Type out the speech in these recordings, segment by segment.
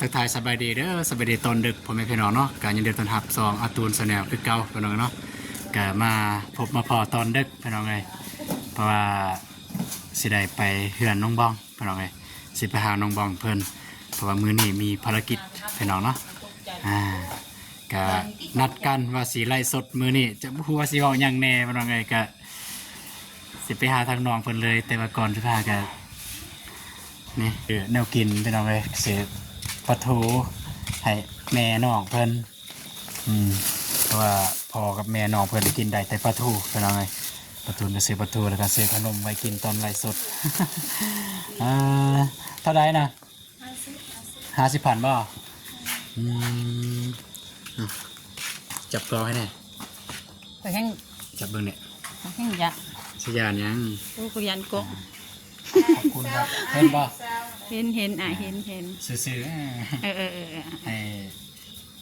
ທັກທາຍສະບາຍດີເດີ ສະບາຍດີຕອນດຶກພໍ່ແມ່ພີ່ນ້ອງເນາະ ກະຍິນດີຕ້ອນຮັບຊ່ອງອາຕູນແຊນແນວຄືເກົ່າພີ່ນ້ອງເນາະ ກະມາພົບມາພໍ້ຕອນດຶກພີ່ນ້ອງເອີຍ ເພາະວ່າຊິໄດ້ໄປເຮືອນນ້ອງບອງພີ່ນ້ອງເອີຍ ຊິໄປຫານ້ອງບອງເພິ່ນ ເພາະວ່າມື້ນີ້ມີພາລະກິດພີ່ນ້ອງເນາະ ອ່າ ກະນັດກັນວ່າຊິໄລຟ໌ສົດມື້ນີ້ ຈະບໍ່ຮູ້ວ່າຊິເວົ້າຫຍັງແດ່ພີ່ນ້ອງເອີຍ ກະ ຊິໄປຫາທາງນ້ອງເພິ່ນເລີຍ ແຕ່ວ່າກ່ອນຊິພາກະ ນີ້ ແນວກິນພີ່ນ້ອງເອີຍ ເສບປາທູໃຫ້ແມ່ນ້ອງເພິ່ນ ອືມ ເພາະວ່າພໍ່ກັບແມ່ນ້ອງເພິ່ນກິນໄດ້ແຕ່ປາທູພີ່ນ້ອງເອີຍ ປາທູກະຊື້ປາທູ ແລ້ວກະຊື້ຂະໜົມໄວ້ກິນຕອນໄລຟ໌ສົດ ອ່າ ເທົ່າໃດນະ? ຫ້າສິບ ຫ້າສິບພັນບໍ່? ອືມ ຈັບກອງໃຫ້ແດ່ ຂ້ອຍແຮ່ງ ຈັບເບິ່ງແດ່ ຂ້ອຍແຮ່ງຢ້ານ ຊິຢ້ານຫຍັງ? ໂອ້ ຂ້ອຍຢ້ານກົກ ຂອບຄຸນຄັບ ເຫັນບໍ່? ເຫັນ ເຫັນ ອ້າຍເຫັນ ເຫັນ ຊື່ໆ ເອີ ເອີ ເອີ ໃຫ້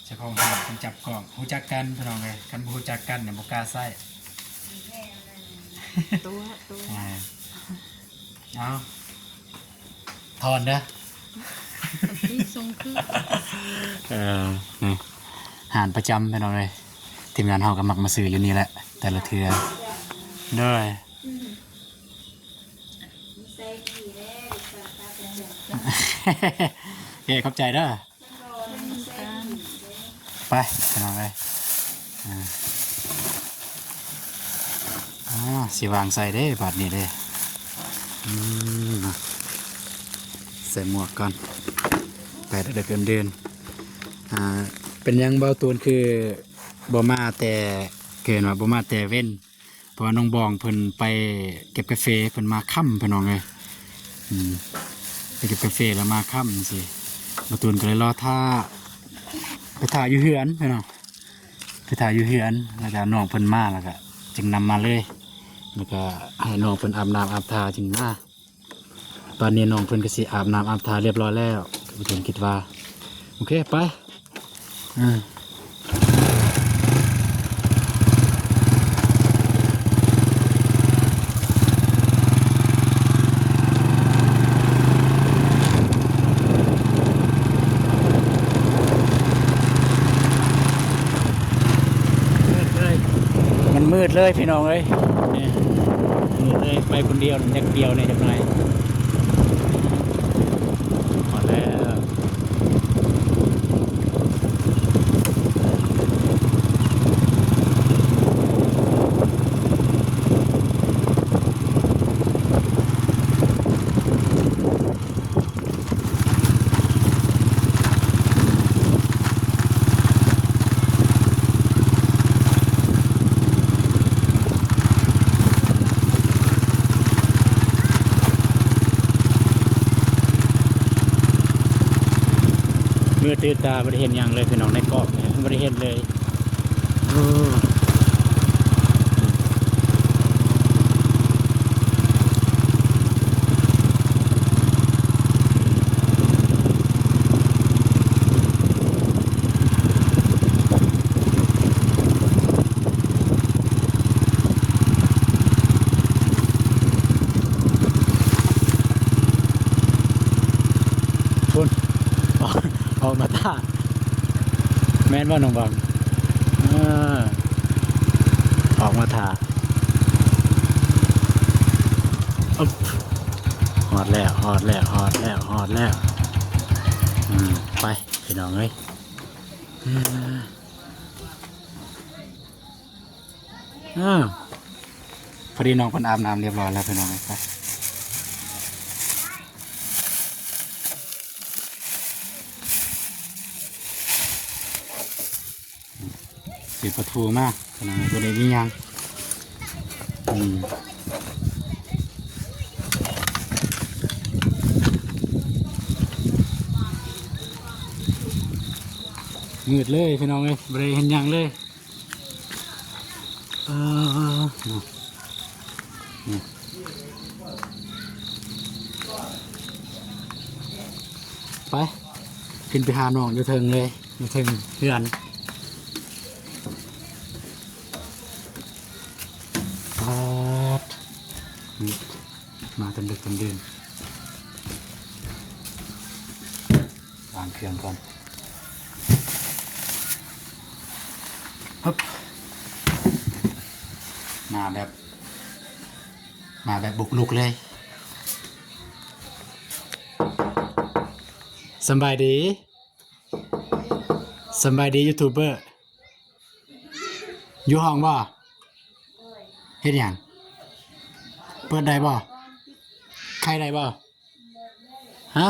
ເຈົ້າຂອງຮ້ານເພິ່ນຈັບກ້ອງ ຮູ້ຈັກກັນພີ່ນ້ອງເອີຍ ຄັນບໍ່ຮູ້ຈັກກັນນີ້ບໍ່ກ້າໃຊ້ ຕົວະ ຕົວະ ອ່າ ເອົາ ຖອນເດີ ເອີ ນີ້ ຮ້ານປະຈຳພີ່ນ້ອງເອີຍ ທີມງານເຮົາກໍມັກມາຊື້ຢູ່ນີ້ແຫຼະ ແຕ່ລະເທື່ອ ໂດຍ ໂອເຄ ຂອບໃຈເດີ. ໄປພີ່ນ້ອງເອີຍ ອ່າ ອ່າ ຊິວາງໃສ່ເດ້ບາດນີ້ເດ້ ອືມ ໃສ່ໝວກກ່ອນ ໄປເດີ ເດີນໆ ອ່າ ເປັນຫຍັງບ່າວຕູນຄືບໍ່ມາແຕ່ ເອີ້ນວ່າບໍ່ມາແຕ່ເວັນ? ເພາະວ່ານ້ອງບອງເພິ່ນໄປເກັບກາເຟ ເພິ່ນມາຄ່ຳພີ່ນ້ອງເອີຍ ອືມ ໄປເກັບກາເຟແລ້ວມາຄ່ຳຈັ່ງຊີ້ ບ່າວຕູນກໍເລີຍລໍຖ້າ ໄປຖ້າຢູ່ເຮືອນພີ່ນ້ອງ ໄປຖ້າຢູ່ເຮືອນ ແລ້ວກໍນ້ອງເພິ່ນມາ ແລ້ວກໍຈຶ່ງນຳມາເລີຍ ແລ້ວກໍໃຫ້ນ້ອງເພິ່ນອາບນ້ຳອາບທ່າຈຶ່ງມາ. ຕອນນີ້ນ້ອງເພິ່ນກໍຊິອາບນ້ຳອາບທ່າຮຽບຮ້ອຍແລ້ວ ເພິ່ນຄິດວ່າ ໂອເຄ ໄປ ອືມ ມືດເລີຍ ມັນມືດເລີຍພີ່ນ້ອງເອີຍ ນີ້ ມືດເລີຍ ໄປຄົນດຽວຍັກດຽວແດ່ຈັກໜ້ອຍ ຮອດແລ້ວ ມືດຕື່ນຕາ ບໍ່ໄດ້ເຫັນຫຍັງເລີຍພີ່ນ້ອງ ໃນກ້ອງນີ້ບໍ່ໄດ້ເຫັນເລີຍ. ໂອ້ ພຸ້ນ ອອກມາຖ້າ ແມ່ນບໍ່ນ້ອງບອງ? ເອີ ອອກມາຖ້າ ອຶບ ຮອດແລ້ວ ຮອດແລ້ວ ຮອດແລ້ວ ຮອດແລ້ວ ອືມ ໄປພີ່ນ້ອງເອີຍ ເອີ ເອີ ພໍດີນ້ອງເພິ່ນອາບນ້ຳຮຽບຮ້ອຍແລ້ວພີ່ນ້ອງເອີຍ ໄປ. ຊື້ປາທູມາ ພີ່ນ້ອງເອີຍ ບໍ່ໄດ້ມີຫຍັງ ອືມ ມືດເລີຍພີ່ນ້ອງເອີຍ ບໍ່ໄດ້ເຫັນຫຍັງເລີຍ. ເອີ ນີ້ ໄປ ຂຶ້ນໄປຫານ້ອງຢູ່ເທິງເລີຍ ຢູ່ເທິງເຮືອນ ປາດ ນີ້ ມາແຕ່ດຶກແຕ່ດື່ນ. ໄປ ລ້າງເຄື່ອງກ່ອນ. ຮຶບ ມາແບບ ມາແບບບຸກລຸກເລີຍ. ສຳບາຍດີ ສຳບາຍດີຢູທູບເບີ. ຢູ່ຫ້ອງບໍ່? ເຮັດຫຍັງ? ເປີດໄດ້ບໍ່? ໄຂໄດ້ບໍ່? ຮະ?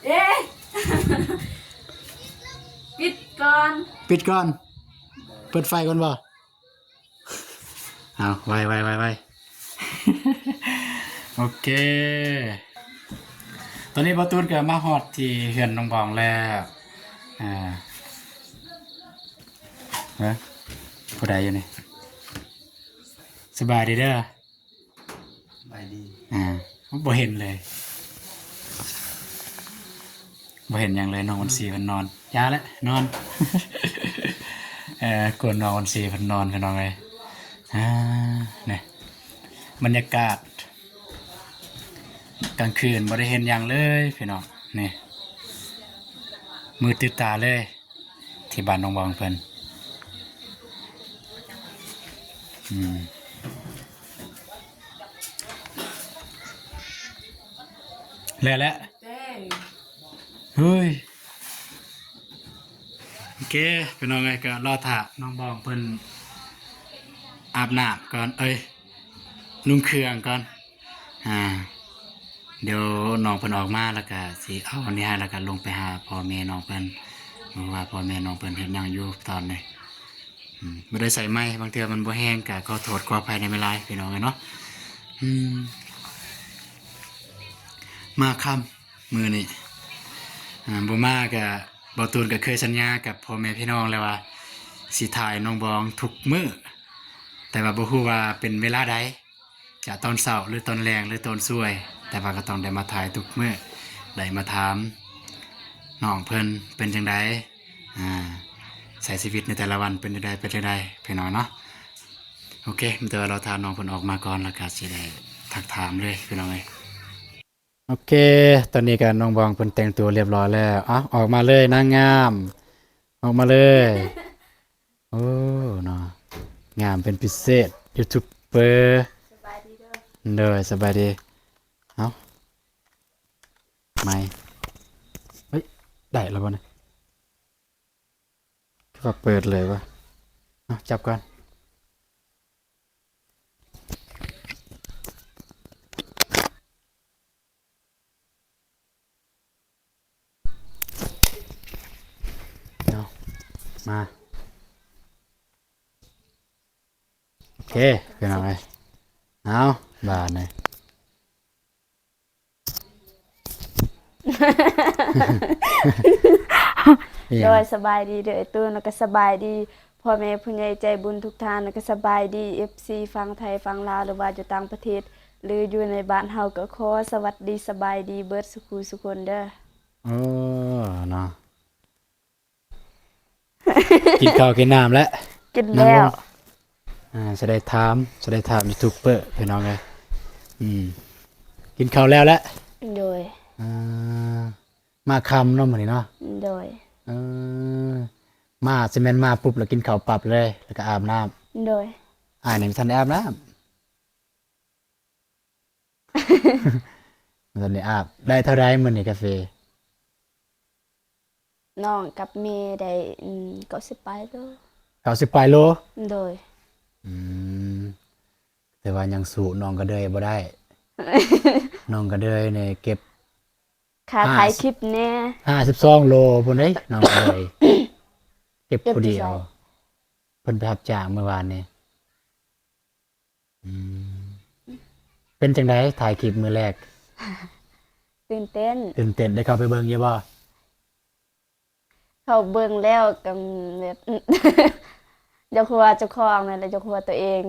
ເອີ ປິດກ່ອນ ປິດກ່ອນ. ເປີດໄຟກ່ອນບໍ່? ເອົາ ໄວໆໆໆ ໂອເຄ. ຕອນນີ້ບ່າວຕູນກໍມາຮອດທີ່ເຮືອນນ້ອງບອງແລ້ວ. ອ່າ ເອີ ຜູ້ໃດຢູ່ນີ້? ສະບາຍດີເດີ. ສະບາຍດີ. ອ່າ ບໍ່ເຫັນເລີຍ ບໍ່ເຫັນຫຍັງເລີຍ. ນ້ອງວັນຊີເພິ່ນນອນ. ຢ່າແຫຼະ ນອນ. ເອີ ກວນນ້ອງວັນຊີເພິ່ນນອນ ພີ່ນ້ອງເອີຍ. ອ່າ ນີ້ ບັນຍາກາດກາງຄືນ ບໍ່ໄດ້ເຫັນຫຍັງເລີຍພີ່ນ້ອງ. ນີ້ ມືດຕື່ນຕາເລີຍ ທີ່ບ້ານນ້ອງບອງເພິ່ນ. ອືມ ແລ້ວແຫຼະ ເອີ ເຮີ້ຍ. ໂອເຄ ພີ່ນ້ອງເອີຍ ກໍລໍຖ້ານ້ອງບອງເພິ່ນອາບນ້ຳກ່ອນ ເອີຍ ນຸ່ງເຄື່ອງກ່ອນ. ອ່າ ດຽວນ້ອງເພິ່ນອອກມາ ແລ້ວກະຊິເອົາອັນນີ້ໃຫ້ ແລ້ວກະລົງໄປຫາພໍ່ແມ່ນ້ອງເພິ່ນ ເບິ່ງວ່າພໍ່ແມ່ນ້ອງເພິ່ນເຮັດຫຍັງຢູ່ຕອນນີ້. ອືມ ບໍ່ໄດ້ໃສ່ໄມ ບາງເທື່ອມັນບໍ່ແຮງ ກະຂໍໂທດຂໍອະໄພນຳຫຼາຍໆ ພີ່ນ້ອງເອີຍເນາະ. ອືມ ມາຄ່ຳມື້ນີ້ ອ່າ ບໍ່ມາກະ ບ່າວຕູນກະເຄີຍສັນຍາກັບພໍ່ແມ່ພີ່ນ້ອງແລ້ວວ່າ ຊິຖ່າຍນ້ອງບອງທຸກມື້ ແຕ່ວ່າບໍ່ຮູ້ວ່າເປັນເວລາໃດ. ຈະຕອນເຊົ້າ ຫຼື ຕອນແລງ ຫຼື ຕອນສວຍ ແຕ່ວ່າກໍຕ້ອງໄດ້ມາຖ່າຍທຸກມື້ ໄດ້ມາຖາມນ້ອງເພິ່ນເປັນຈັ່ງໃດ ອ່າ ໃຊ້ຊີວິດໃນແຕ່ລະວັນເປັນຈັ່ງໃດ ເປັນຈັ່ງໃດ ພີ່ນ້ອງເນາະ. ໂອເຄ ມີແຕ່ວ່າລໍຖ້ານ້ອງເພິ່ນອອກມາກ່ອນ ແລ້ວກໍຊິໄດ້ທັກຖາມເລີຍ ພີ່ນ້ອງເອີຍ. ໂອເຄ ຕອນນີ້ກໍນ້ອງບອງເພິ່ນແຕ່ງຕົວລຽບຮ້ອຍແລ້ວ. ເອົ້າ ອອກມາເລີຍນາງງາມ ອອກມາເລີຍ. ໂອ້ ເນາະ ງາມເປັນພິເສດ ຢູທູບເບີ. ສະບາຍດີເດີ. ໂດຍ ສະບາຍດີ. ເອົ້າ ໄມ ເຮີ້ຍ ໄດ້ແລ້ວບໍ່ນີ້? ຄືວ່າເປີດເລີຍວະ. ເອົ້າ ຈັບກ່ອນ. ເອົາ ມາ ໂອເຄ ພີ່ນ້ອງເອີຍ. ເອົາ ບາດນີ້ ໂດຍ ສະບາຍດີເດີອ້າຍຕູນ ແລ້ວກໍສະບາຍດີພໍ່ແມ່ຜູ້ໃຫຍ່ໃຈບຸນທຸກທ່ານ ແລ້ວກໍສະບາຍດີເອັຟຊີຝັ່ງໄທ ຝັ່ງລາວ ຫຼືວ່າຢູ່ຕ່າງປະເທດ ຫຼືຢູ່ໃນບ້ານເຮົາ ກໍຂໍສະຫວັດດີສະບາຍດີເບິດສູ່ຄູ່ສູ່ຄົນເດີ. ໂອ້ ເນາະ ກິນເຂົ້າກິນນ້ຳແລ້ວ? ກິນແລ້ວ. ອ່າ ຊິໄດ້ຖາມ ຊິໄດ້ຖາມຢູທູບເບີ ພີ່ນ້ອງເອີຍ. ອືມ ກິນເຂົ້າແລ້ວແຫຼະ? ໂດຍ. ອ່າ ມາຄ່ຳເນາະມື້ນີ້ເນາະ? ໂດຍ. ເອີ ມາ ຊິແມ່ນມາປຸບແລ້ວກິນເຂົ້າປັບເລີຍ ແລ້ວກໍອາບນ້ຳ? ໂດຍ. ອ້າຍນີ້ບໍ່ທັນໄດ້ອາບນ້ຳ. ຕອນນີ້ອາບໄດ້ເທົ່າໃດມື້ນີ້ກາເຟ? ນ້ອງກັບແມ່ໄດ້ ອືມ ເກົ້າສິບປາຍໂລ. ເກົ້າສິບປາຍໂລ? ໂດຍ. ອືມ ແຕ່ວ່າຍັງສູ້ນ້ອງກະເດີຍບໍ່ໄດ້. ນ້ອງກະເດີຍນີ້ເກັບ ຄ່າຖ່າຍຄລິບແດ່ ຫ້າສິບສອງໂລພຸ້ນເດ້ ນ້ອງກະເດີຍ ເກັບຜູ້ດຽວ. ເກັບຢູ່ໃສ? ເພິ່ນໄປຮັບຈ້າງມື້ວານນີ້. ອືມ ເປັນຈັ່ງໃດຖ່າຍຄລິບມື້ແລກ? ຕື່ນເຕັ້ນ ຕື່ນເຕັ້ນ. ໄດ້ເຂົ້າໄປເບິ່ງຢູ່ບໍ່? ເຂົ້າເບິ່ງແລ້ວກໍແບບ ຢາກຫົວເຈົ້າຂອງນັ້ນແຫຼະ ຢາກຫົວຕົວເອງ.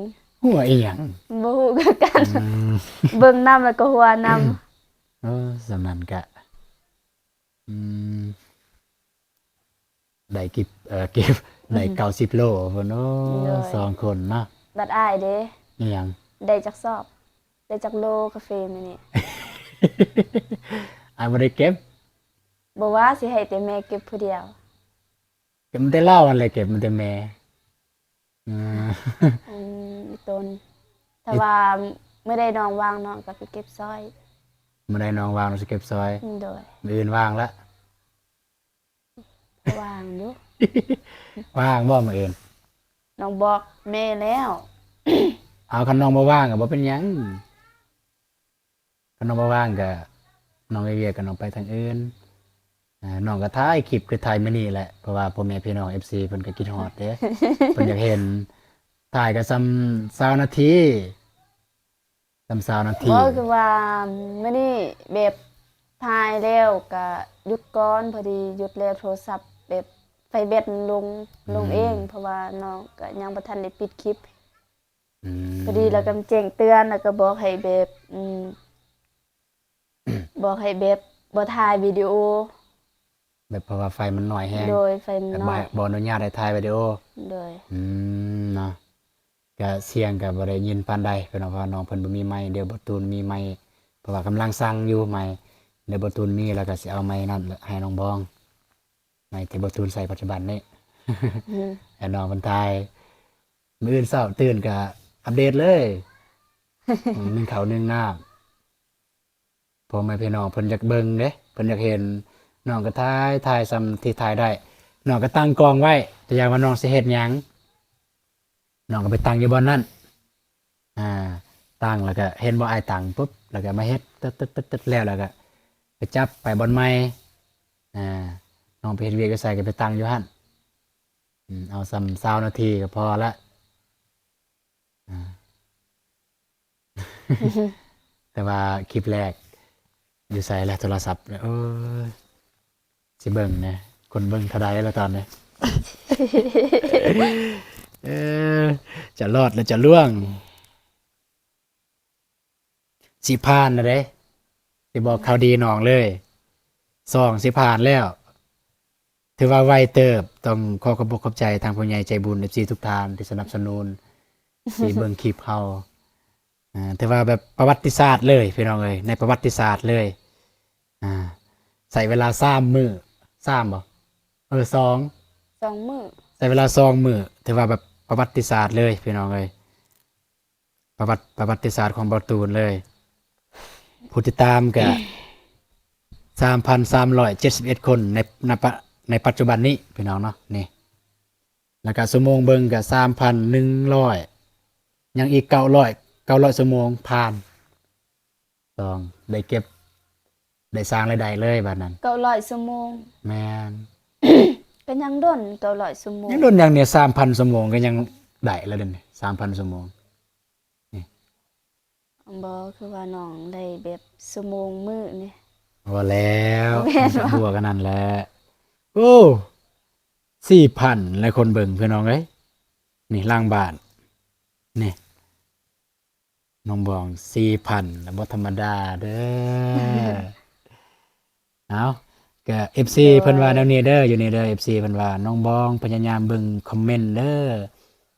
ຫົວອີ່ຫຍັງ? ບໍ່ຮູ້ຄືກັນ. ອືມ ເບິ່ງນຳແລ້ວກໍຫົວນຳ. ເອີ ສ່ຳນັ້ນກະ ອືມ ໄດ້ກິບ ເອີ ກິບ ໄດ້ເກົ້າສິບໂລພຸ້ນ. ໂອ້ ໂດຍ ສອງຄົນເນາະ. ບັດອ້າຍເດ? ອີ່ຫຍັງ? ໄດ້ຈັກສອບ? ໄດ້ຈັກໂລກາເຟມື້ນີ້? ອ້າຍບໍ່ໄດ້ເກັບ. ບໍ່ວ່າ ຊິໃຫ້ແຕ່ແມ່ເກັບຜູ້ດຽວ. ເກັບມັນແຕ່ລາວຫັ້ນແຫຼະ ເກັບມັນແຕ່ແມ່. ອືມ ອືມ ອີ່ຕົນ ຖ້າວ່າມື້ໃດນ້ອງວ່າງ ນ້ອງກໍໄປເກັບຊ່ອຍ. ມື້ໃດນ້ອງວ່າງ ນ້ອງຊິເກັບຊ່ອຍ. ໂດຍ. ມື້ອື່ນວ່າງລະ? ວ່າງຢູ່. ວ່າງບໍ່ມື້ອື່ນ? ນ້ອງບອກແມ່ແລ້ວ. ເອົາ ຄັນນ້ອງບໍ່ວ່າງກໍບໍ່ເປັນຫຍັງ. ຄັນນ້ອງບໍ່ວ່າງກະ ນ້ອງເຮັດວຽກກະ ນ້ອງໄປທາງອື່ນ. ອ່າ ນ້ອງກະຖ່າຍຄລິບ ຄືຖ່າຍມື້ນີ້ແຫຼະ ເພາະວ່າພໍ່ແມ່ພີ່ນ້ອງເອັຟຊີເພິ່ນກະຄິດຮອດເດ້ ເພິ່ນຢາກເຫັນ. ຖ່າຍກະສ່ຳຊາວນາທີ ສ່ຳຊາວນາທີ. ບໍ່ ຄືວ່າມື້ນີ້ແບບຖ່າຍແລ້ວກະຢຸດກ່ອນ ພໍດີຢຸດແລ້ວໂທລະສັບແບບໄຟແບັດມັນລົງ ອືມ ລົງເອງ ເພາະວ່ານ້ອງກະຍັງບໍ່ທັນໄດ້ປິດຄລິບ. ອືມ ພໍດີແລ້ວກໍແຈ້ງເຕືອນ ແລ້ວກໍບອກໃຫ້ແບບ ອືມ ບອກໃຫ້ແບບບໍ່ຖ່າຍວິດີໂອ ແບບເພາະວ່າໄຟມັນນ້ອຍແຮງ. ໂດຍ ໄຟມັນນ້ອຍ ບໍ່ອະນຸຍາດໃຫ້ຖ່າຍວິດີໂອ. ໂດຍ. ອືມ ເນາະ ກະສຽງກະບໍ່ໄດ້ຍິນປານໃດ ເພາະວ່ານ້ອງເພິ່ນບໍ່ມີໄມ. ດຽວບໍ່ຕູນມີໄມ ເພາະວ່າກຳລັງສັ່ງຢູ່ໄມ. ດຽວບໍ່ຕູນມີແລ້ວກະຊິເອົາໄມນັ້ນໃຫ້ນ້ອງບອງ. ໃນທີ່ບໍ່ຕູນໃຊ້ປັດຈຸບັນນີ້ ອືມ ໃຫ້ນ້ອງເພິ່ນຖ່າຍ. ມື້ອື່ນເຊົ້າຕື່ນກະອັບເດດເລີຍ ໜຶ້ງເຂົ້າໜຶ້ງນ້ຳ. ພໍ່ແມ່ພີ່ນ້ອງເພິ່ນຢາກເບິ່ງເດ້ ເພິ່ນຢາກເຫັນນ້ອງກະຖ່າຍ ຖ່າຍສ່ຳທີ່ຖ່າຍໄດ້. ນ້ອງກະຕັ້ງກ້ອງໄວ້ ແຕ່ຢ່າວ່ານ້ອງຊິເຮັດຫຍັງ ນ້ອງກໍໄປຕັ້ງຢູ່ບ່ອນນັ້ນ. ອ່າ ຕັ້ງແລ້ວກໍເຫັນບໍ່ ອ້າຍຕັ້ງປຸບ ແລ້ວກໍມາເຮັດ ຕຶດໆໆໆ ແລ້ວ ແລ້ວກໍໄປຈັບໄປບ່ອນໃໝ່. ອ່າ ນ້ອງໄປເຮັດວຽກຢູ່ໃສກໍໄປຕັ້ງຢູ່ຫັ້ນ. ອືມ ເອົາສ່ຳຊາວນາທີກໍພໍລະ. ອ່າ ແຕ່ວ່າຄລິບແລກ ຢູ່ໃສລະໂທລະສັບ? ໂອ້ຍ ຊິເບິ່ງແດ່ ຄົນເບິ່ງເທົ່າໃດລະຕອນນີ້? ເອີ ຈະລອດ ຫຼື ຈະລ່ວງ? ຊິຜ່ານລະເດ້ ຊິບອກຂ່າວດີນ້ອງເລີຍ. ສອງ ຊິຜ່ານແລ້ວ ຖືວ່າໄວເຕີບ. ຕ້ອງຂໍຂອບອົກຂອບໃຈທາງຜູ້ໃຫຍ່ໃຈບຸນ ເອັຟຊີ ທຸກທ່ານທີ່ສະໜັບສະໜູນ ທີ່ເບິ່ງຄລິບເຮົາ. ອ່າ ຖືວ່າແບບປະຫວັດຕິສາດເລີຍພີ່ນ້ອງເອີຍ ໃນປະຫວັດຕິສາດເລີຍ. ອ່າ ໃຊ້ເວລາສາມມື້ ສາມບໍ່? ເອີ ສອງ ສອງມື້ ໃຊ້ເວລາສອງມື້ ຖືວ່າແບບປະຫວັດຕິສາດເລີຍພີ່ນ້ອງເອີຍ. ປະຫວັດ ປະຫວັດຕິສາດຂອງບ່າວຕູນເລີຍ. ຜູ້ຕິດຕາມກະ ສາມພັນສາມຮ້ອຍເຈັດສິບເອັດຄົນ ໃນ ໃນປະ ໃນປັດຈຸບັນນີ້ພີ່ນ້ອງເນາະ ນີ້. ແລ້ວກະຊົ່ວໂມງເບິ່ງກະ ສາມພັນໜຶ່ງຮ້ອຍ ຍັງອີກ ເກົ້າຮ້ອຍ ເກົ້າຮ້ອຍຊົ່ວໂມງຜ່ານ. ສອງ ໄດ້ເກັບ ໄດ້ສ້າງລາຍໄດ້ເລີຍບາດນັ້ນ. ເກົ້າຮ້ອຍຊົ່ວໂມງ. ແມ່ນ. ກໍຍັງດົນ ເກົ້າຮ້ອຍຊົ່ວໂມງ ຍັງດົນຫຍັງນີ້ ສາມພັນຊົ່ວໂມງກໍຍັງໄດ້ແລ້ວເດ້ນີ້ ສາມພັນຊົ່ວໂມງ. ນີ້ ບໍ່ ຄືວ່ານ້ອງໄດ້ແບບຊົ່ວໂມງມື້ນີ້. ບໍ່ແລ້ວ ແມ່ນບໍ່? ບວກກັນນັ້ນແຫຼະ. ໂອ້ ສີ່ພັນ ແລະ ຄົນເບິ່ງພີ່ນ້ອງເອີຍ ນີ້ຫຼັງບ້ານ ນີ້ ນ້ອງບອງ ສີ່ພັນ ລະບໍ່ທຳມະດາເດີ. ເອົາ ກະ ເອັຟຊີ ໂດຍ ເພິ່ນວ່າແນວນີ້ເດີ ຢູ່ນີ້ເດີ ເອັຟຊີ ເພິ່ນວ່າ ນ້ອງບອງພະຍາຍາມເບິ່ງຄອມເມັນເດີ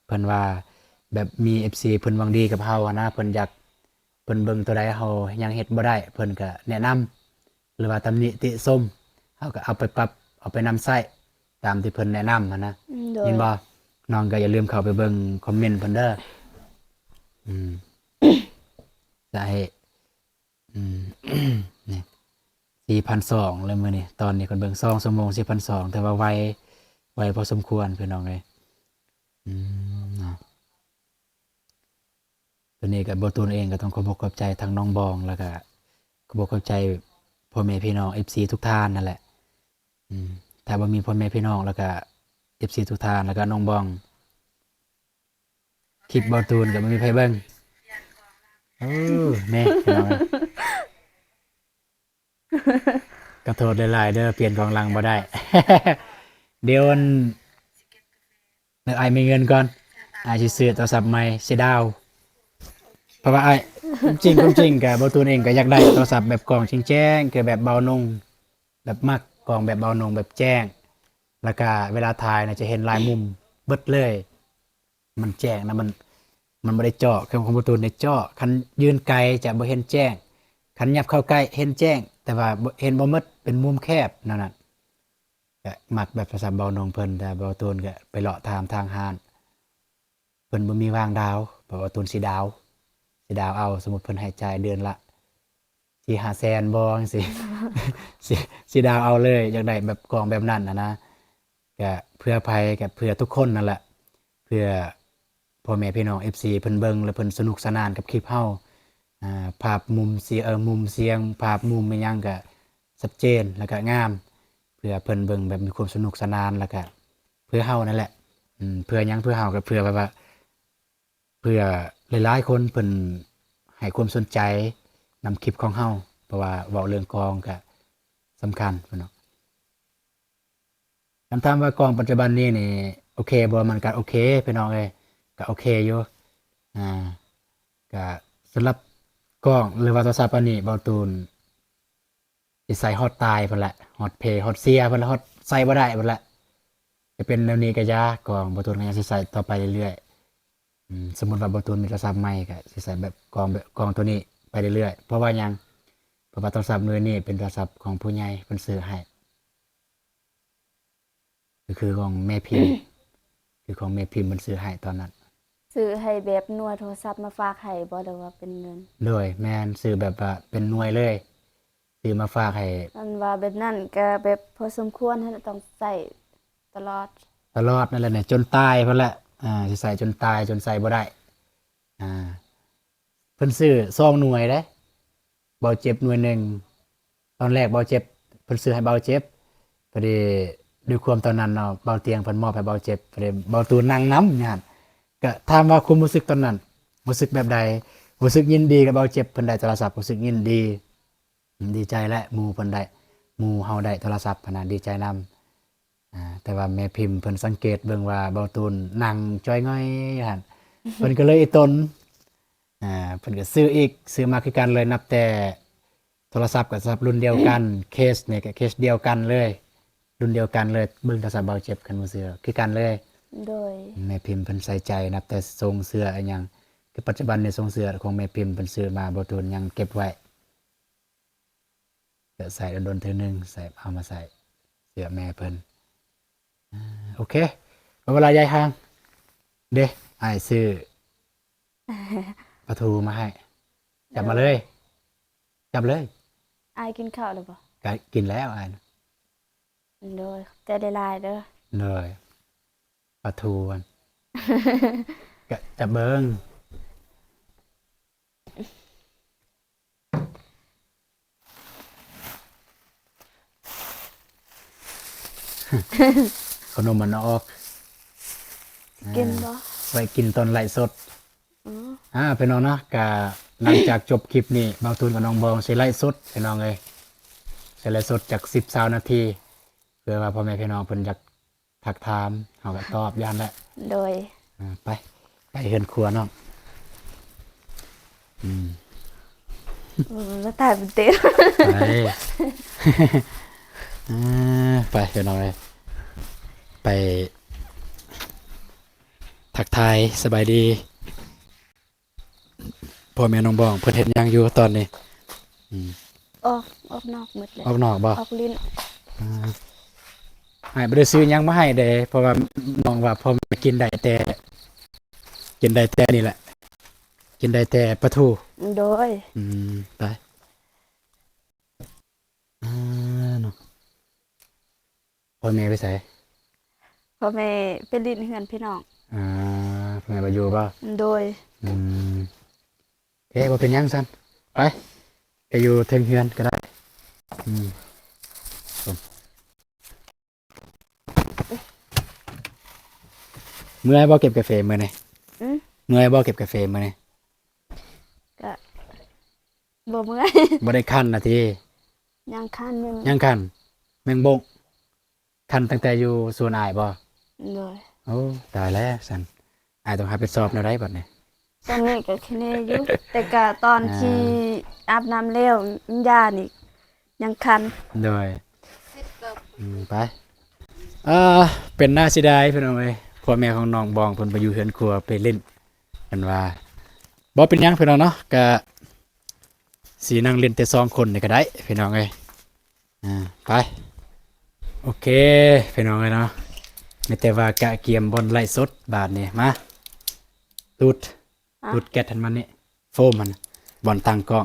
ເພິ່ນວ່າ ແບບມີ ເອັຟຊີ ເພິ່ນຫວັງດີກັບເຮົາຫັ້ນນະ ເພິ່ນຢາກ ເພິ່ນເບິ່ງໂຕໃດເຮົາຍັງເຮັດບໍ່ໄດ້ ເພິ່ນກະແນະນຳ ຫຼືວ່າຕຳໜິຕິຊົມ ເຮົາກໍເອົາໄປປັບ ເອົາໄປນຳໃຊ້ຕາມທີ່ເພິ່ນແນະນຳຫັ້ນນະ. ອືມ ໂດຍ ແມ່ນບໍ່? ນ້ອງກໍຢ່າລືມເຂົ້າໄປເບິ່ງຄອມເມັນເພິ່ນເດີ. ອືມ ຈະໃຫ້ ອືມ ນີ້ ສີ່ພັນສອງແລ້ວມື້ນີ້ ຕອນນີ້ເພິ່ນເບິ່ງສອງຊົ່ວໂມງ ສີ່ພັນສອງ ຖືວ່າໄວ ໄວພໍສົມຄວນພີ່ນ້ອງເອີຍ. ອືມ ເນາະ. ໂຕນີ້ກໍ ບ່າວຕູນເອງກໍຕ້ອງຂອບອົກຂອບໃຈທັງນ້ອງບອງ ແລ້ວກໍຂອບອົກຂອບໃຈພໍ່ແມ່ພີ່ນ້ອງ ເອັຟຊີ ທຸກທ່ານນັ້ນແຫຼະ. ອືມ ຖ້າບໍ່ມີພໍ່ແມ່ພີ່ນ້ອງ ແລ້ວກໍ ເອັຟຊີ ທຸກທ່ານ ແລ້ວກໍນ້ອງບອງ ຄລິບບ່າວຕູນກໍບໍ່ມີໃຜເບິ່ງ. ເອີ ແມ່ພີ່ນ້ອງ ຂໍໂທດຫຼາຍໆເດີ ປ່ຽນກ້ອງຫຼັງບໍ່ໄດ້. ດຽວອັນ ດຽວອ້າຍມີເງິນກ່ອນ ອ້າຍຊິຊື້ໂທລະສັບໃໝ່ ເສຍດາວ. ເພາະວ່າອ້າຍ ຄວາມຈິງ ຄວາມຈິງກະ ບ່າວຕູນເອງກະຢາກໄດ້ໂທລະສັບແບບກ້ອງແຈ້ງໆ ຄືແບບບ່າວນົງ ແບບມັກກ້ອງແບບບ່າວນົງ ແບບແຈ້ງ ແລ້ວກະເວລາຖ່າຍນະ ຈະເຫັນຫຼາຍມຸມເບິດເລີຍ. ມັນແຈ້ງນະ ມັນ ມັນບໍ່ໄດ້ເຈາະ ຄືຂອງບ່າວຕູນນີ້ເຈາະ ຄັນຢືນໄກຈະບໍ່ເຫັນແຈ້ງ ຄັນຫຍັບເຂົ້າໃກ້ເຫັນແຈ້ງ ແຕ່ວ່າບໍ່ ເຫັນບໍ່ໝົດ ເປັນມຸມແຄບແນວນັ້ນ ກະມັກແບບໂທລະສັບເບົາໜ່ວງເພິ່ນ ແຕ່ເບົາຕູນກະໄປເລາະຖາມທາງຮ້ານ ເພິ່ນບໍ່ມີວາງດາວ ເພາະວ່າຕູນຊິດາວ ຊິດາວເອົາ ສົມມຸດເພິ່ນໃຫ້ຈ່າຍເດືອນລະສີ່ຫ້າແສນບໍ່ ຈັ່ງຊີ້ ຊິ ຊິດາວເອົາເລີຍ ຢາກໄດ້ແບບກອງແບບນັ້ນຫັ້ນນະ ກະເພື່ອໃຜ ກະເພື່ອທຸກຄົນນັ້ນແຫຼະ ເພື່ອພໍ່ແມ່ພີ່ນ້ອງເອັຟຊີເພິ່ນເບິ່ງ ແລະ ເພິ່ນສະໜຸກສະໜານກັບຄລິບເຮົາ ອ່າ ພາບມຸມສຽງ ເອີ ມຸມສຽງ ພາບມຸມອີ່ຫຍັງກະຊັດເຈນ ແລະ ກະງາມ ເພື່ອເພິ່ນເບິ່ງແບບມີຄວາມສະໜຸກສະໜານ ແລະ ກະ ເພື່ອເຮົານັ້ນແຫຼະ ອືມ ເພື່ອຫຍັງ ເພື່ອເຮົາ ກໍເພື່ອແບບວ່າ ເພື່ອຫຼາຍໆຄົນເພິ່ນໃຫ້ຄວາມສົນໃຈນຳຄລິບຂອງເຮົາ ເພາະວ່າເວົ້າເລື່ອງກອງກະສຳຄັນເນາະ. ຄັນຖາມວ່າກອງປັດຈຸບັນນີ້ນີ້ໂອເຄບໍ່? ມັນກະໂອເຄພີ່ນ້ອງເອີຍ ກະໂອເຄຢູ່ ອາ ກະສຳລັບກອງ ຫຼືວ່າໂທລະສັບອັນນີ້ ເບົາຕູນ ຊິໃສ່ຮອດຕາຍພຸ້ນແຫຼະ ຮອດເພ ຮອດເສຍພຸ້ນແຫຼະ ຮອດໃສ່ບໍ່ໄດ້ພຸ້ນແຫຼະ ຈະເປັນແນວນີ້ກະຢ່າ ກອງເບົາຕູນກະຍັງຊິໃສ່ຕໍ່ໄປເລື້ອຍໆ ອືມ ສົມມຸດວ່າເບົາຕູນມີໂທລະສັບໃໝ່ກະຊິໃສ່ແບບກອງ ແບບກອງໂຕນີ້ໄປເລື້ອຍໆ ເພາະວ່າຫຍັງ ເພາະວ່າໂທລະສັບໜ່ວຍນີ້ເປັນໂທລະສັບຂອງຜູ້ໃຫຍ່ເພິ່ນຊື້ໃຫ້ ກໍຄືຂອງແມ່ພິມ ຄືຂອງແມ່ພິມເພິ່ນຊື້ໃຫ້ຕອນນັ້ນ ຊື້ໃຫ້ແບບໜ່ວຍໂທລະສັບມາຝາກໃຫ້ບໍ່ ຫຼືວ່າເປັນເງິນ? ໂດຍ ແມ່ນ ຊື້ແບບວ່າເປັນໜ່ວຍເລີຍ ຊື້ມາຝາກໃຫ້ ອັນວ່າແບບນັ້ນກະແບບພໍສົມຄວນຫັ້ນແຫຼະ ຕ້ອງໃຊ້ຕະຫຼອດ ຕະຫຼອດນັ້ນແຫຼະ ຈົນຕາຍພຸ້ນແຫຼະ ອາ ຊິໃຊ້ຈົນຕາຍ ຈົນໃຊ້ບໍ່ໄດ້ ອາ ເພິ່ນຊື້ສອງໜ່ວຍເດ້ ເບົາເຈັບໜ່ວຍໜຶ່ງ ຕອນແລກເບົາເຈັບ ເພິ່ນຊື້ໃຫ້ເບົາເຈັບ ພໍດີດ້ວຍຄວາມຕອນນັ້ນເນາະ ເບົາຕຽງເພິ່ນມອບໃຫ້ເບົາເຈັບ ພໍດີເບົາຕູນນັ່ງນຳຢູ່ຫັ້ນ ກະຖາມວ່າຄວາມຮູ້ສຶກຕອນນັ້ນ ຮູ້ສຶກແບບໃດ? ຮູ້ສຶກຍິນດີກັບເບົາເຈັບເພິ່ນໄດ້ໂທລະສັບ ຮູ້ສຶກຍິນດີ ດີໃຈແຫຼະ ໝູ່ເພິ່ນໄດ້ ໝູ່ເຮົາໄດ້ໂທລະສັບຫັ້ນນະ ດີໃຈນຳ ອາ ແຕ່ວ່າແມ່ພິມເພິ່ນສັງເກດເບິ່ງວ່າເບົາຕູນນັ່ງຈ່ອຍງ່ອຍຢູ່ຫັ້ນ ເພິ່ນກໍເລີຍອີ່ຕົນ ອາ ເພິ່ນກໍຊື້ອີກ ຊື້ມາຄືກັນເລີຍ ນັບແຕ່ໂທລະສັບກໍໂທລະສັບລຸ້ນດຽວກັນ ເຄສນີ້ກໍເຄສດຽວກັນເລີຍ ລຸ້ນດຽວກັນເລີຍ ເບິ່ງໂທລະສັບເບົາເຈັບ ຄັນບໍ່ເຊື່ອ ຄືກັນເລີຍ ໂດຍ ແມ່ພິມເພິ່ນໃສ່ໃຈ ນັບແຕ່ຊົງເສື້ອອີ່ຫຍັງ ຄືປັດຈຸບັນນີ້ຊົງເສື້ອຂອງແມ່ພິມເພິ່ນຊື້ມາ ເບົາຕູນຍັງເກັບໄວ້ ກະໃສ່ດົນໆເທື່ອໜຶ່ງ ໃສ່ ເອົາມາໃສ່ເສື້ອແມ່ເພິ່ນ ອາ ໂອເຄ ບໍ່ເວລາຍາຍຮ່າງ ເດ້ ອ້າຍຊື້ປາທູມາໃຫ້ ຈັບມາເລີຍ ຈັບເລີຍ ອ້າຍກິນເຂົ້າແລ້ວບໍ່? ກະກິນແລ້ວອ້າຍ ໂດຍ ຂອບໃຈຫຼາຍໆເດີ ໂດຍ ປາທູ ກະຈະເບິ່ງ ຂະໜົມມັນອອກ ກິນບໍ່? ໄວ້ກິນຕອນໄລຟ໌ສົດ ອືມ ອ່າ ພີ່ນ້ອງເນາະ ກະຫຼັງຈາກຈົບຄລິບນີ້ ບ່າວຕູນກັບນ້ອງບອງຊິໄລຟ໌ສົດ ພີ່ນ້ອງເອີຍ ຊິໄລຟ໌ສົດຈັກສິບ ຊາວນາທີ ເພື່ອວ່າພໍ່ແມ່ພີ່ນ້ອງເພິ່ນຢາກທັກຖາມ ເຮົາກໍຕອບຢູ່ຫັ້ນແຫຼະ ໂດຍ ອ່າ ໄປ ໄປເຮືອນຄົວນ້ອງ ອືມ ອືມ ແລ້ວຖ່າຍເປັນເຕັມ ໄປ ອ່າ ໄປ ພີ່ນ້ອງເອີຍ ໄປ ທັກທາຍສະບາຍດີ ພໍ່ແມ່ນ້ອງບອງເພິ່ນເຮັດຫຍັງຢູ່ຕອນນີ້? ອືມ ອອກ ອອກນອກໝົດເລີຍ ອອກນອກບໍ່? ອອກຫຼິ້ນ ອ່າ ອ້າຍບໍ່ໄດ້ຊື້ຫຍັງມາໃຫ້ເດ້ ເພາະວ່ານ້ອງວ່າພໍ່ແມ່ກິນໄດ້ແຕ່ ກິນໄດ້ແຕ່ນີ້ແຫຼະ ກິນໄດ້ແຕ່ປາທູ ໂດຍ ອືມ ໄປ ອ່າ ເນາະ ພໍ່ແມ່ໄປໃສ? ພໍ່ແມ່ໄປຫຼິ້ນເຮືອນພີ່ນ້ອງ ອ່າ ພໍ່ແມ່ບໍ່ຢູ່ບໍ່? ໂດຍ ອືມ ເອີ ບໍ່ເປັນຫຍັງຊັ້ນ ໄປ ໄປຢູ່ເທິງເຮືອນກໍໄດ້ ອືມ ເມື່ອຍບໍ່ເກັບກາເຟມື້ນີ້? ອືມ ເມື່ອຍບໍ່ເກັບກາເຟມື້ນີ້? ກະບໍ່ເມື່ອຍ ບໍ່ໄດ້ຄັນນະຕິ? ຍັງຄັນຢູ່ ຍັງຄັນ ແມງບົກ ຄັນຕັ້ງແຕ່ຢູ່ສວນອ້າຍບໍ່? ໂດຍ ໂອ້ ຕາຍແລ້ວຊັ້ນ ອ້າຍຕ້ອງຮັບຜິດຊອບແນວໃດບັດນີ້? ຕອນນີ້ກໍຄະເນຢູ່ ແຕ່ກະຕອນທີ່ອາບນ້ຳແລ້ວ ຢານີ້ຍັງຄັນ ໂດຍ ອືມ ໄປ ເອີ ເປັນໜ້າເສຍດາຍພີ່ນ້ອງເອີຍ ພໍ່ແມ່ຂອງນ້ອງບອງເພິ່ນໄປຢູ່ເຮືອນຄົວໄປຫຼິ້ນ ເພິ່ນວ່າ ບໍ່ເປັນຫຍັງພີ່ນ້ອງເນາະ ກະຊິນັ່ງຫຼິ້ນແຕ່ສອງຄົນນີ້ກໍໄດ້ພີ່ນ້ອງເອີຍ ອ່າ ໄປ ໂອເຄ ພີ່ນ້ອງເອີຍເນາະ ມີແຕ່ວ່າກະກຽມບ່ອນໄລຟ໌ສົດບາດນີ້ ມາ ຕູດ ອ່ະ ຕູດແກັດຫັ້ນມານີ້ ໂຟມຫັ້ນ ບ່ອນຕັ້ງກ້ອງ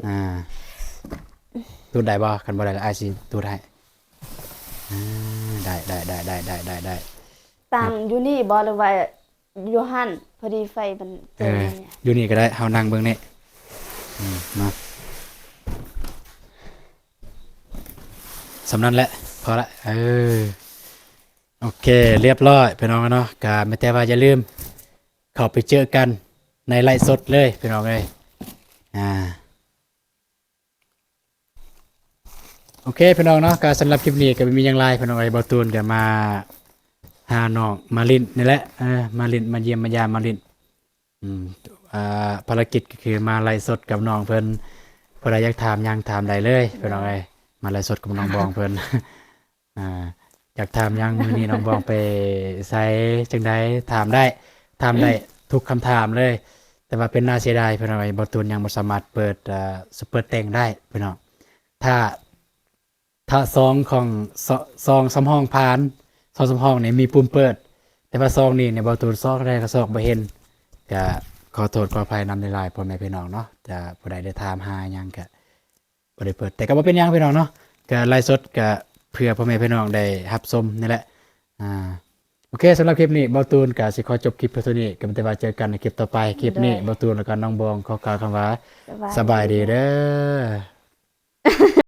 ອ່າ ຕູດໄດ້ບໍ່? ຄັນບໍ່ໄດ້ລະ ອ້າຍຊິຕູດໃຫ້ ອ່າ ໄດ້ ໄດ້ ຕັ້ງຢູ່ນີ້ບໍ່ ຫຼືວ່າຢູ່ຫັ້ນ? ພໍດີໄຟມັນ ເອີ ຢູ່ນີ້ກໍໄດ້ ເຮົານັ່ງເບິ່ງນີ້ ອືມ ມາ ສ່ຳນັ້ນແຫຼະ ພໍລະ ເອີ ໂອເຄ ລຽບຮ້ອຍ ພີ່ນ້ອງເນາະ ກະມີແຕ່ວ່າຢ່າລືມເຂົ້າໄປເຈີກັນໃນໄລຟ໌ສົດເລີຍ ພີ່ນ້ອງເອີຍ ອ່າ ໂອເຄ ພີ່ນ້ອງເນາະ ກໍສຳລັບຄລິບນີ້ກໍບໍ່ມີຫຍັງຫຼາຍ ພີ່ນ້ອງເອີຍ ບ່າວຕູນກໍມາຫານ້ອງມາຫຼິ້ນນີ້ແຫຼະ ເອີ ມາຫຼິ້ນ ມາຢ້ຽມມາຢາມ ມາຫຼິ້ນ ອືມ ອ່າ ພາລະກິດກໍຄືມາໄລຟ໌ສົດກັບນ້ອງເພິ່ນ ຜູ້ໃດຢາກຖາມຫຍັງຖາມໄດ້ເລີຍ ພີ່ນ້ອງເອີຍ ມາໄລຟ໌ສົດກັບນ້ອງບອງເພິ່ນ ອ່າ ຢາກຖາມຫຍັງ ມື້ນີ້ນ້ອງບອງໄປໃສ ຈັ່ງໃດ ຖາມໄດ້ ຖາມໄດ້ທຸກຄຳຖາມເລີຍ ແຕ່ວ່າເປັນໜ້າເສຍດາຍ ພີ່ນ້ອງເອີຍ ບ່າວຕູນຍັງບໍ່ສາມາດເປີດ ເອີ ຊຸບເປີແຕັງໄດ້ ພີ່ນ້ອງ ຖ້າ ຖ້າສອງຂອງ ສ- ສອງສຳຮອງຜ່ານ ສອງສຳຮອງນີ້ມີປຸ່ມເປີດ ແຕ່ວ່າສອງນີ້ນີ້ ບ່າວຕູນຊອກເທົ່າໃດກໍຊອກບໍ່ເຫັນ ກະຂໍໂທດຂໍອະໄພນຳຫຼາຍໆ ພໍ່ແມ່ພີ່ນ້ອງເນາະ ຈະຜູ້ໃດໄດ້ຖາມຫາຫຍັງກະ ບໍ່ໄດ້ເປີດ ແຕ່ກໍບໍ່ເປັນຫຍັງພີ່ນ້ອງເນາະ ກໍໄລຟ໌ສົດກໍເພື່ອພໍ່ແມ່ພີ່ນ້ອງໄດ້ຮັບຊົມນີ້ແຫຼະ ອ່າ ໂອເຄ ສຳລັບຄລິບນີ້ບ່າວຕູນກໍຊິຂໍຈົບຄລິບພຽງເທົ່ານີ້ ກໍມີແຕ່ວ່າເຈີກັນໃນຄລິບຕໍ່ໄປ ຄລິບນີ້ ໂດຍ ບ່າວຕູນ ແລ້ວກໍນ້ອງບອງຂໍກ່າວຄຳວ່າ ສະບາຍ ສະບາຍດີເດີ.